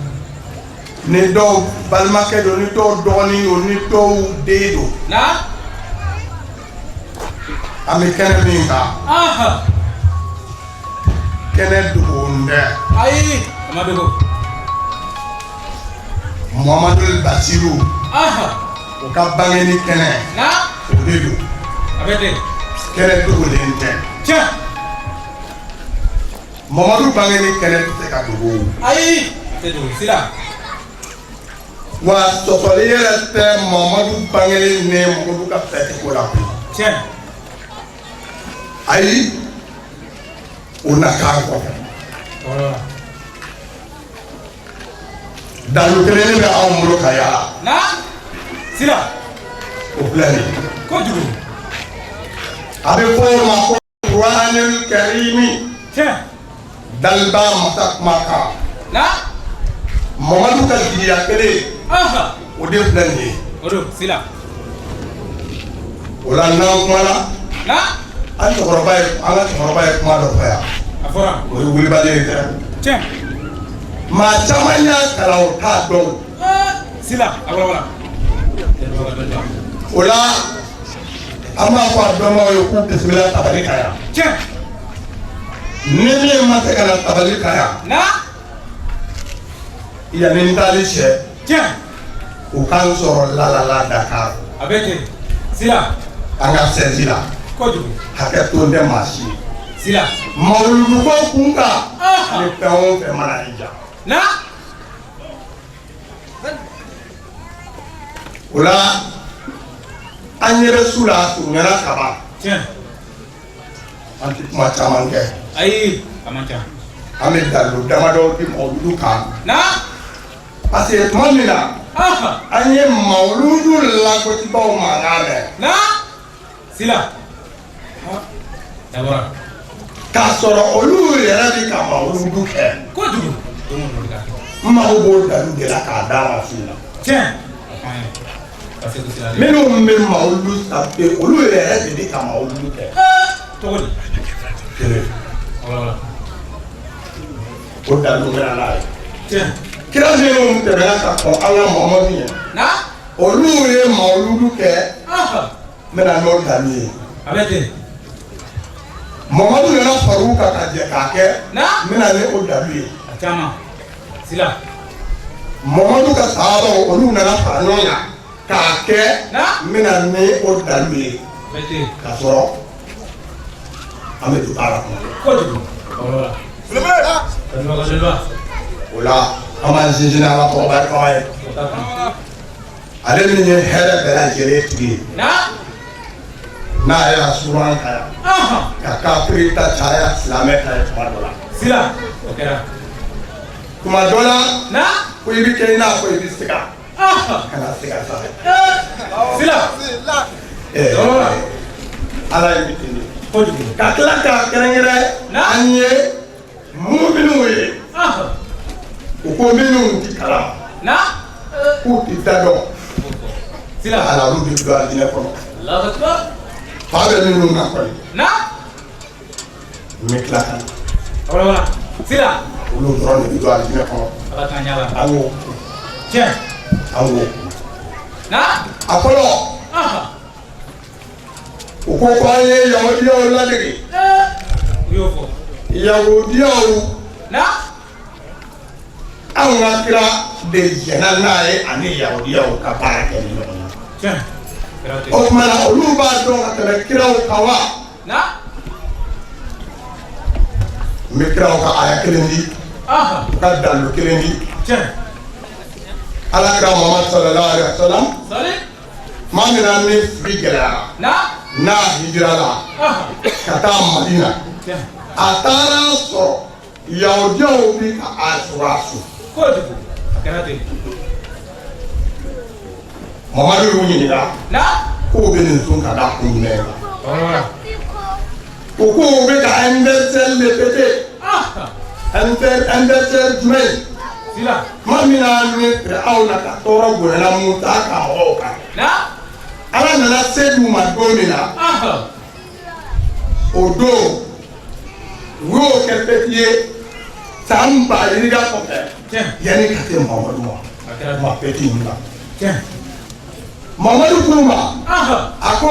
Ni dɔw balimakɛ don, ni dɔw dɔgɔnin don, ni dɔw den don. Naam. An bɛ kɛnɛ min kan. Kɛnɛ dogolen tɛ. Ayi a ma dogo. Muhamadu Basiru. O ka bangeni kɛnɛ. Naam. O de don. A bɛ ten. Kɛnɛ dogolen tɛ. Tiɲɛ. Mamadu bangeni kɛnɛ tɛ se ka dogo. Ayi a tɛ dogo sila. Wa sɔsɔli yɛrɛ tɛ Mamadu bangeni ni Mamadu ka fɛti ko la koyi. Tiɲɛ. Ayi o na k'a kɔfɛ. Dalu kelen bɛ anw bolo ka yaala. Naam. Sila. O filɛ nin ye. Kojugu. A bɛ fɔ o ma ko Kuranɛl Karimi. Tiɲɛ. Daliba masa kumakan. Naam. Mamadu ka jigiya kelen. O de filɛ nin ye. O don sila. O la n'an kumana. Naam. An cɛkɔrɔba ye an ka cɛkɔrɔba ye kuma dɔ fɔ yan. A fɔra. O ye wulibali ye dɛ. Tiɲɛ. Maa caman y'a kalan o t'a dɔn. Sila a wala wala. O la an b'a fɔ a dɔnbagaw ye k'u bisimila tabali kan yan. Tiɲɛ. Ni min ma se ka na tabali kan yan. Naam. Yanni n taali cɛ. Tiɲɛ. U k'an sɔrɔ lalala Dakar. A bɛ ten. Sila. An ka siège la. Kojugu. Hakɛ to n tɛ maa si ye. Sila. Mawuluduko kun kan. Ni fɛn o fɛn mana i ja. Naam. O la an ɲɛ bɛ su la a surunyana kaban. Tiɲɛ. An tɛ kuma caman kɛ. Ayi a man ca. An bɛ dalilu damadɔ di mawuludu kan. Naam. Parce que tuma min na. An ye mawuludu lagosibaw mankan mɛn. Naam. Sila. Dabɔra. K'a sɔrɔ olu yɛrɛ bɛ ka mawuludu kɛ. Kojugu. N mago b'o dalilu de la k'a d'a ma su in na. Tiɲɛ. Minnu bɛ mawuludu sape olu yɛrɛ de bɛ ka mawuludu kɛ. Cogo di. Kelen. Wala. O dalilu bɛ na n'a ye. Tiɲɛ. Kira minnu tɛmɛna ka kɔn an ka Mamadu ɲɛ. Naam. Olu ye mawuludu kɛ. N bɛ na n'o dalilu ye. A bɛ ten. Mamadu nana far'u kan ka jɛ k'a kɛ. Naam. N bɛ na ni o dalilu ye. A caman. Sila. Mamadu ka sahabaw olu nana fara ɲɔgɔn kan k'a kɛ. Naam. N bɛ na ni o dalilu ye. A bɛ ten. K'a sɔrɔ an bɛ don baara kɔnɔ. Kojugu. Wala. Dɔnniba ka dɔnniba. O la an b'an sinsin ni Ala tɔgɔ barikama ye. O ka kan. Ale min ye hɛrɛ bɛɛ lajɛlen tigi ye. Naam. N'a y'a suran ka yan. Ka kafiri ta caya silamɛ ta ye tuma dɔ la. Sila. O kɛra. Tuma dɔ la. Naam. Ko i bɛ kɛ i n'a fɔ i bɛ siga. Kana siga sa. Sila. Ala ye min ten de. Kojugu. Ka tila k'a kɛrɛnkɛrɛn an ye muminuw ye. U ko minnu ti kalan. Naam. K'u ti da dɔn. Sila. Ala olu bɛ don alijinɛ kɔnɔ. Allahu akbar. Fa bɛ minnu na kɔni. Naam. N bɛ tila ka na. Wala wala. Sila. Olu dɔrɔn de bɛ don alijinɛ kɔnɔ. An ko an ko a fɔlɔ, u ko ko an ye yahudiyaw ladege. Yahudiyaw, anw ka kira de jɛnna n'a ye ani yahudiyaw ka baara kɛ ni ɲɔgɔn ye. O tuma na, olu b'a dɔn ka tɛmɛ kiraw kan wa? N bɛ kiraw ka aya kelen di, u ka dalilu kelen di. Ala kira Muhamadu sallallahu alaihi wa sallam, maa min na ni sigi gɛlɛyara, n'a hijirala ka taa Madina, a taara sɔrɔ yahudiyaw bi ka a sɔrɔ a so. Mamadu y'u ɲininka k'u bɛ nin sun ka da kun jumɛn kan. U k'u bɛ ka anniversaire de fêter. Anniversaire jumɛn? Tuma min na ni Firawuna ka tɔɔrɔ bonyana Musa ka mɔgɔw kan, Ala nana se d'u ma don min na, o don u y'o kɛ fête ye san ba yirika kɔfɛ yanni ka se Mamadu ma. U ma fête in na. Mamadu k'u ma, a ko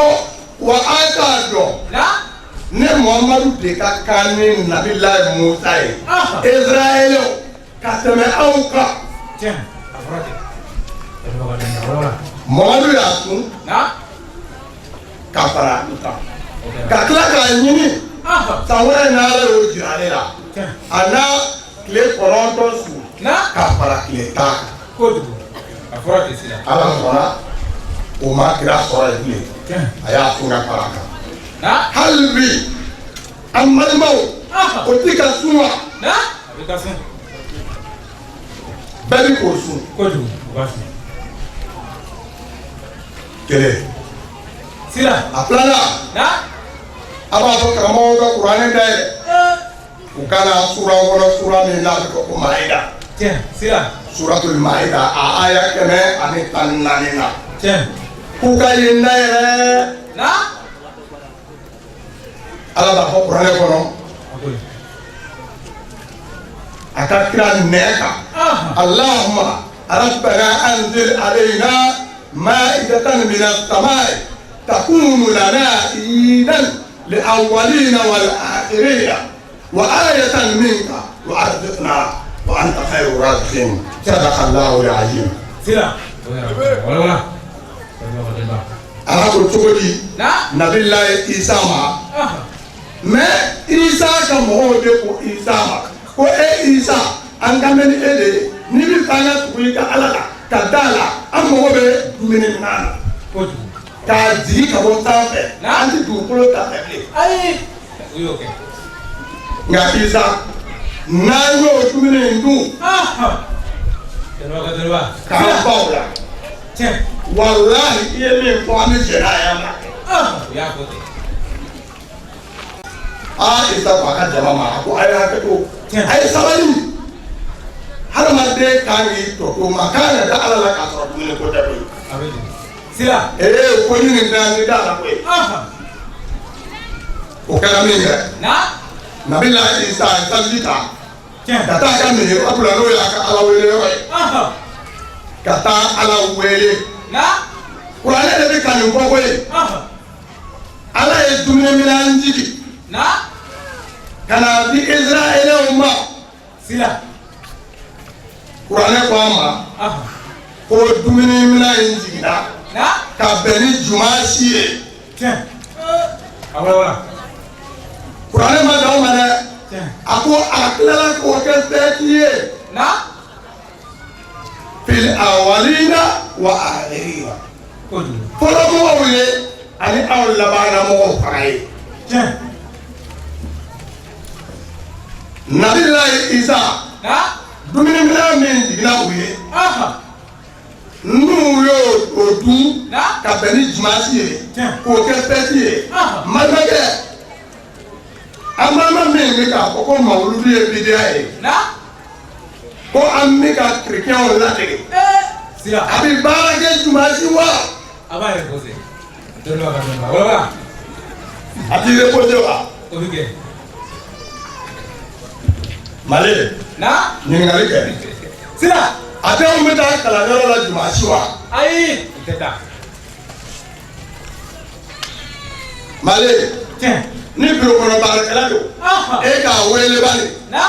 wa an k'a dɔn, ne Muhamadu de ka kan ni Nabilayi Musa ye Israɛlɛw ka tɛmɛ aw kan. Mamadu y'a sun ka fara u kan, ka tila k'a ɲini san wɛrɛ n'Ala y'o jira ale la, a n'a tile 9 sun ka fara tile 10 kan. Ala sɔnna o ma, kira sɔrɔ yen bilen, a y'a sun ka fara a kan. Hali bi an balimaw, o ti ka sun wa? Bɛɛ bi k'o sun. Kelen. A filanan, a b'a fɔ karamɔgɔw ka kuranɛ dayɛlɛ, u ka na sura kɔnɔ, sura min n'a bɛ fɔ ko Maayida, suratul Maayida, a aya 114 na, k'u ka yen dayɛlɛ. Ala b'a fɔ kuranɛ kɔnɔ a ka kira nɛn kan: Allahumma rabbana anzil alayna maidatan minas samai takunu lana iidan li awwalina wal akhirina wa ayatan minka wa arzuqna wa anta khairu raziqin. Sadaqa Allahu al-azim. Ala ko cogo di Nabilayi Isa ma? Mais Isa ka mɔgɔw de ko Isa ma ko e Isa, an kan bɛ ni e de ye, n'i bɛ fɛ an ka tugu i ka Ala la ka da la, an mago bɛ dumuni minan na k'a jigin ka bɔ sanfɛ, an tɛ dugukolo ta fɛ bilen. Nka Isa, n'an y'o dumuni in dun k'an baw la, walahi, i ye min fɔ, an bɛ jɛn n'a ye, an b'a kɛ. Aa, Isa ko a ka jama ma, a ko a ye hakɛ to, a ye sabali. Hadamaden kan k'i tɔ to ma kan ka da Ala la k'a sɔrɔ dumuni ko tɛ koyi. Ee, ko ni nin tɛ, an tɛ da la koyi. O kɛra min kɛ, Nabila Isa ye sabali ta ka taa a ka mihirabu la, n'o y'a ka Ala wele yɔrɔ ye, ka taa Ala wele. Kuranɛ de bɛ ka nin fɔ koyi. Ala ye dumuniminɛn jigin ka na di Israɛlɛw ma. Kuranɛ ko a ma ko dumuniminɛn in jiginna ka bɛn ni jumasi ye. Kuranɛ ma dan o ma dɛ, a ko a tilala k'o kɛ fɛti ye fil awalina wa akhirina, fɔlɔ mɔgɔw ye ani aw labanna mɔgɔw fana ye. Nabilayi Isa, dumuniminɛn min jiginna u ye, n'u y'o o dun ka bɛn ni jumasi ye k'o kɛ fɛti ye, malimakɛ, an balima min bɛ k'a fɔ ko mawuludu ye bidiya ye, ko an bɛ ka kerecɛnw ladege, a bɛ baara kɛ jumasi wa? A b'a reposer. Dɔnniba ka dɔnniba. Wala. A t'i reposer wa? O bɛ kɛ. Mali ɲininkali kɛ. Sira. A denw bɛ taa kalanyɔrɔ la dimanche wa? Ayi, u tɛ taa. Mali ni biro kɔnɔ baarakɛla don, e k'a wele bani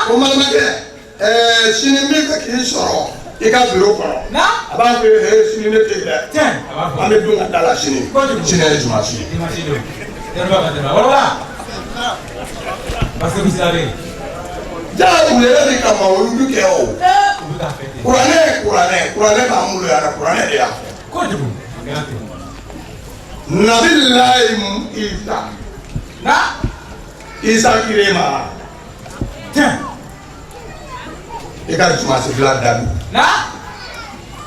ko balimakɛ, sini n bɛ fɛ k'i sɔrɔ i ka biro kɔnɔ. A b'a fɔ e sini ne tɛ yen dɛ, an bɛ dun ka da la sini. Sini ye dimanche ye. Dimanche don. Dɔnniba ka dɛmɛ. Wala. Parce que misali. Ja u yɛrɛ de ka mawuludu kɛ o. U bɛ k'a fɛ ten. Kuranɛ b'an bolo yan, kuranɛ de y'a fɔ. Kojugu. A kɛra ten. Nabilayi Isa. Isa kire ma. I ka dimanche bila dalu.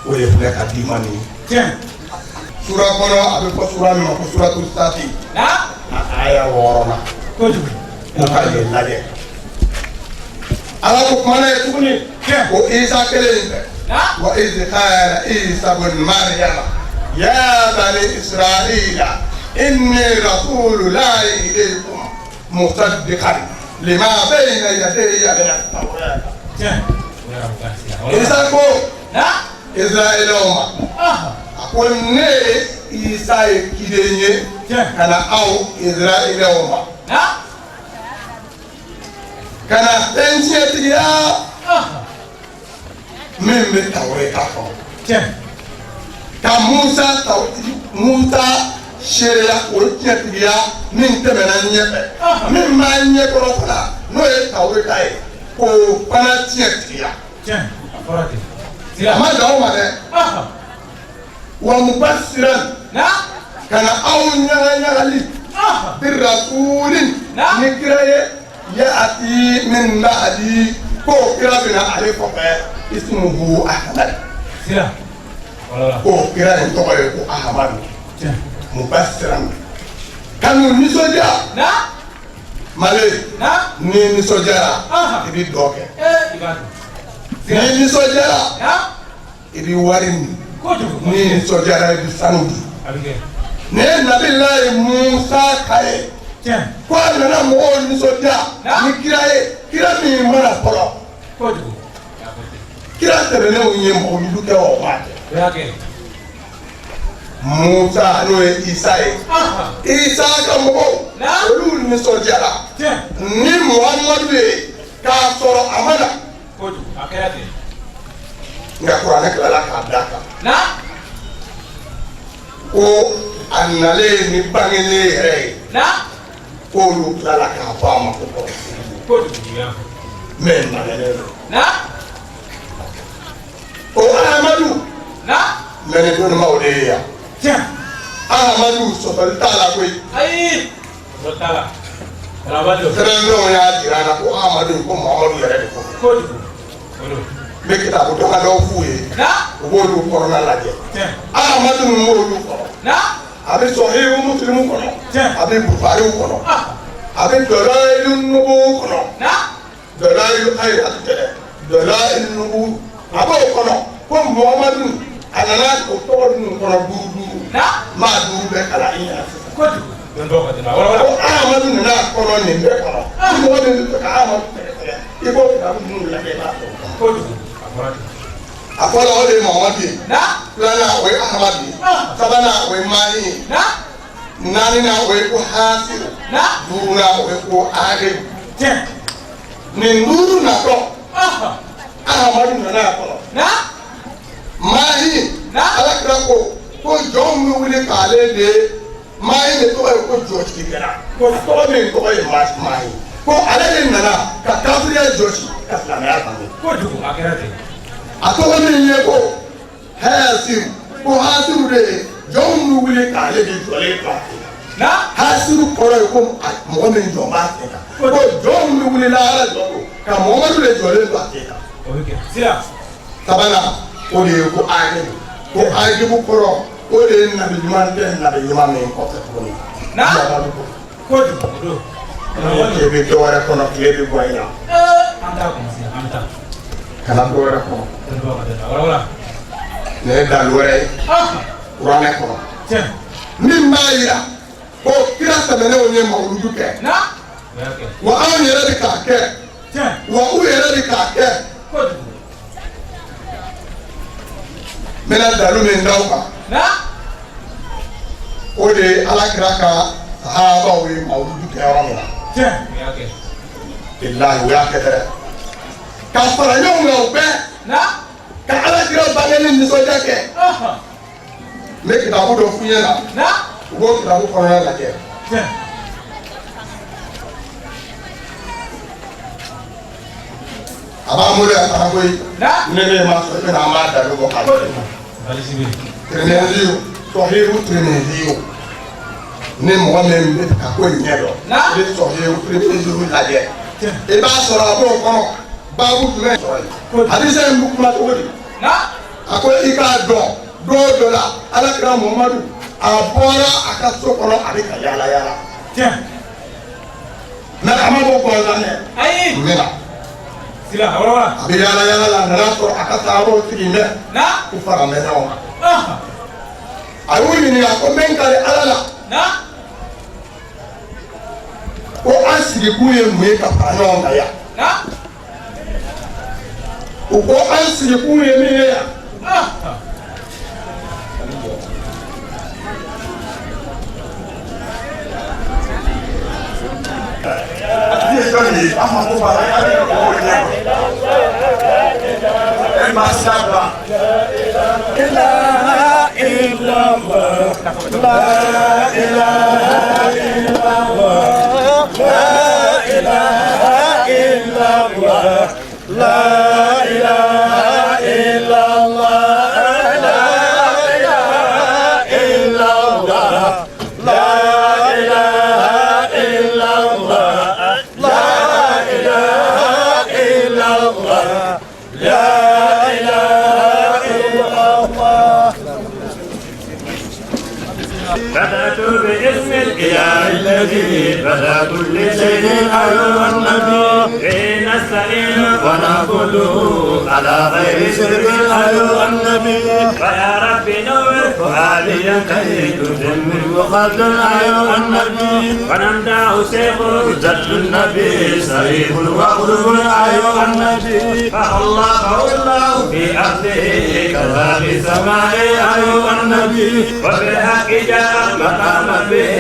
O de filɛ ka d'i ma nin ye. Sura kɔnɔ a bɛ fɔ sura min ma ko suratu Safi. A aya 6nan. Kojugu. Ko ka yen lajɛ. Ala ko kuma na ye tuguni. Ko Isa kelen in fɛ. Wa iz qala Isa bun Maryama ya bani Israila inni rasulullahi ilaykum musaddiqan lima bayna yadayya min at-tawrat. Isa ko Israɛlɛw ma, a ko ne ye Isa ye ciden ye ka na aw Israɛlɛw ma, ka na fɛn tiɲɛtigiya min bɛ Tawureta kɔnɔ, ka Musa seereya o tiɲɛtigiya min tɛmɛna ɲɛfɛ, min b'an ɲɛkɔrɔ fana, n'o ye Tawureta ye, k'o fana tiɲɛtigiya. A ma dan o ma dɛ, wa mubasiran, ka na aw ɲaga ɲagali, birasulin, ni kira ye, yaati min ba'di, k'o kira bɛna ale kɔfɛ, ismuhu Ahmad, k'o kira in tɔgɔ ye ko Ahamadu. Mubasiran, ka n'u nisɔndiya. Mali, n'i nisɔndiyara, i bɛ dɔ kɛ. N'i nisɔndiyara, i bɛ wari min. N'i nisɔndiyara, i bɛ sanu di. Nin ye Nabilayi Musa ka ye ko a nana mɔgɔw nisɔndiya ni kira ye, kira min mana fɔlɔ. Kira tɛmɛnenw ye mawuludu kɛ wa, o m'a kɛ. Musa, n'o ye Isa ye, Isa ka mɔgɔw, olu nisɔndiyara ni Muhamadu ye k'a sɔrɔ a ma na. Nka kuranɛ tilala k'a da kan ko a nalen ni bangelen yɛrɛ ye, k'olu tilala k'a fɔ a ma ko kɔrɔ mɛ nalen don o Ahamadu. Mɛ ni dɔnnibaw de ye yan, Ahamadu sɔsɔli t'a la koyi. Ayi, sɔsɔli t'a la. Sɛbɛnfɛnw y'a jira an na ko Ahamadu, ko Muhamadu yɛrɛ de ko. N bɛ kitabu damadɔ f'u ye, u b'olu kɔnɔna lajɛ. Ahamadu ninnu b'olu kɔnɔ, a bɛ Sɔhihu Musilimu kɔnɔ, a bɛ Bukariw kɔnɔ, a bɛ Dɔlayilu Nubu kɔnɔ, Dɔlayilu Hayiratu tɛ dɛ, Dɔlayilu Nubu, a b'o kɔnɔ ko Muhamadu a nana o tɔgɔ ninnu kɔnɔ duuru duuru, maa duuru bɛɛ kalan i ɲɛna sisan. Ko Ahamadu nana kɔnɔ nin bɛɛ kɔnɔ. Ni mɔgɔ min bɛ fɛ ka Ahamadu sɛgɛsɛgɛ, i b'o kitabu ninnu lajɛ, i b'a sɔrɔ. A fɔlɔ, o de ye Muhamadu ye. Filanan, o ye Ahamadu ye. Sabanan, o ye Mahi ye. Naaninan, o ye ko Hasiru. Duurunan, o ye ko Agibu. Nin duuru natɔ, Ahamadu nana a kɔnɔ. Mahi, Ala kira ko jɔnw bɛ wuli k'ale de Mahi de tɔgɔ ye ko jɔsigikɛla, ko tɔgɔ min tɔgɔ ye Mahi, ko ale de nana ka kafiriya jɔsi ka silamɛya bange. A tɔgɔ min ye ko Hasiru, ko Hasiru de ye jɔnw bɛ wuli k'ale de jɔlen to a sen kan. Hasiru kɔrɔ ye ko mɔgɔ min jɔn b'a sen kan, ko jɔnw bɛ wuli lahara jɔ don ka Muhamadu de jɔlen to a sen kan. Sabanan, o de ye ko Agibu, ko Agibu kɔrɔ, o de ye nabi ɲuman tɛ nabi ɲuman min kɔfɛ tuguni. Muhamadu ko tile bɛ dɔ wɛrɛ kɔnɔ, tile bɛ bɔ i la ka na dɔ wɛrɛ kɔnɔ. Nin ye dalu wɛrɛ ye kuranɛ kɔnɔ min b'a yira ko kira tɛmɛnenw ye mawuludu kɛ, wa anw yɛrɛ bɛ k'a kɛ. Wa u yɛrɛ de k'a kɛ. N bɛna dalu min d'aw kan, o de ye Ala kira ka sahabaw ye mawuludu kɛ yɔrɔ min na. Bilahi, u y'a kɛ dɛ, ka fara ɲɔgɔn kan u bɛɛ ka Ala kira bangeli nisɔndiya kɛ. N bɛ kitabu dɔ f'u ɲɛna, u b'o kitabu kɔnɔna lajɛ. A b'an bolo yan fana koyi. Ne ne ma sɔrɔ, i bɛna an b'a dalu bɔ k'a jɛ. Tirimiziw, Sɔhihu Tirimiziw, ni mɔgɔ min bɛ fɛ ka ko in ɲɛ dɔn, i bɛ Sɔhihu Tirimiziw lajɛ, i b'a sɔrɔ a b'o kɔnɔ. Baabu jumɛn sɔrɔ yen? Hadisa in bɛ kuma cogo di? A ko i k'a dɔn, don dɔ la, Ala kira Muhamadu a bɔra a ka so kɔnɔ, a bɛ ka yaala yaala, mɛ a ma bɔ gansan dɛ. N bɛ na. A bɛ yaala yaala la, a nana sɔrɔ a ka sahabaw sigi bɛ, u fara bɛ ɲɔgɔn kan. A y'u ɲininka ko n bɛ n kali Ala la, ko an sigikun ye mun ye ka fara ɲɔgɔn kan yan? U ko an sigikun ye min ye yan, a tigi ye jɔn ye? An mako b'a la, an bɛ mɔgɔw ɲɛ ma, e ma sira bila. إله إلا الله، لا إله إلا الله، لا إله إلا الله، لا إله إلا الله، لا إله إلا الله، لا إله إلا الله، لا إله إلا الله، لا إله إلا الله. بدأت باسم الإله الذي بدأ كل شيء، أيها النبي به نستعين ونعبده على غير شرك، أيها النبي فيا رب نور فؤادي كي تتم وخذ، أيها النبي ونمدح شيخ جد النبي شريف وقرب، أيها النبي فالله الله في أرضه كذا في السماء، أيها النبي وبالحق جاء مقام به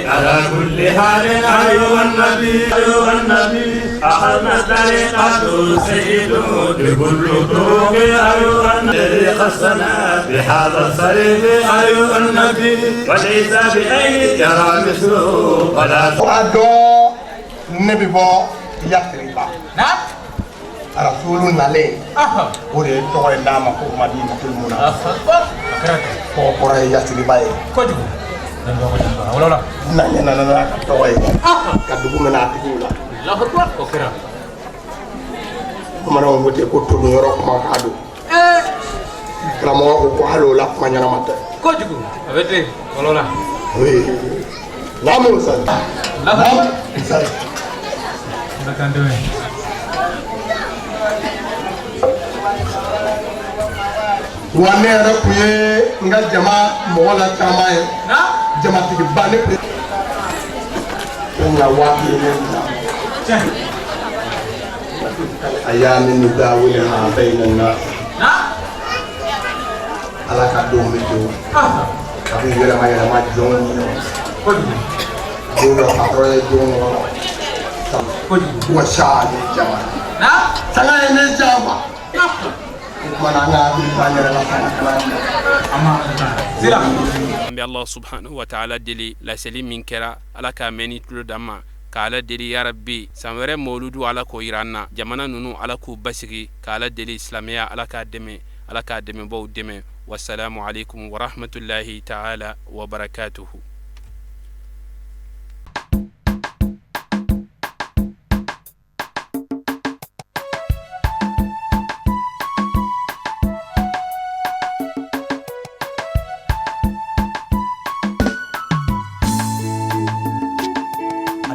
على كل حال، أيها النبي. أيها النبي أخذنا طريقة سيد بكل طرق، أيها النبي خصنا بهذا الصريف، أيها النبي وليس بعين يرى مثله ولا A dɔn, ne bɛ bɔ Yasiriba. Rasulu nalen, o de ye tɔgɔ ye d'a ma ko Madinatul Munawwara, kɔgɔ kɔrɔ ye Yasiriba ye. Na ɲɛ nana n'a ka tɔgɔ ye ka dugu minɛ a tigiw la. Bamananw ko ten ko todun yɔrɔ kuma k'a don. Karamɔgɔ ko ko hali o la, kuma ɲɛnama tɛ. Kojugu, a bɛ ten wala. Oui. Naamu sali. Naamu sali. Ala k'an dɛmɛ. Wa ne yɛrɛ tun ye n ka jama mɔgɔ la caman ye, jamatigiba ne tun ye. Ko nka waati ye ne bila. أيام نداولها بين الناس. Ala ka don bɛ to a bɛ yɛlɛma yɛlɛma jɔnw ni ɲɔgɔn cɛ. Don dɔ patɔrɔn ye, don dɔ wa saali jama sanga ye ne janfa. O tuma na, an ka hakili to an yɛrɛ la, sanga kana minɛ. An bɛ Allah subhanahu wa ta'ala deli, laseli min kɛra, Ala k'a mɛn ni tulo d'an ma, ka Ala deli, ya rabbi, san wɛrɛ mawuludu, Ala k'o yira an na. Jamana ninnu, Ala k'u basigi, ka Ala deli, silamɛya, Ala k'a dɛmɛ, Ala k'a dɛmɛbaw dɛmɛ. Wasalamu alaikum warahmatullahi ta'ala wa barakatuhu.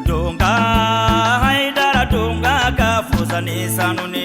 Donga Haidara, donga ka fusa ni sanu.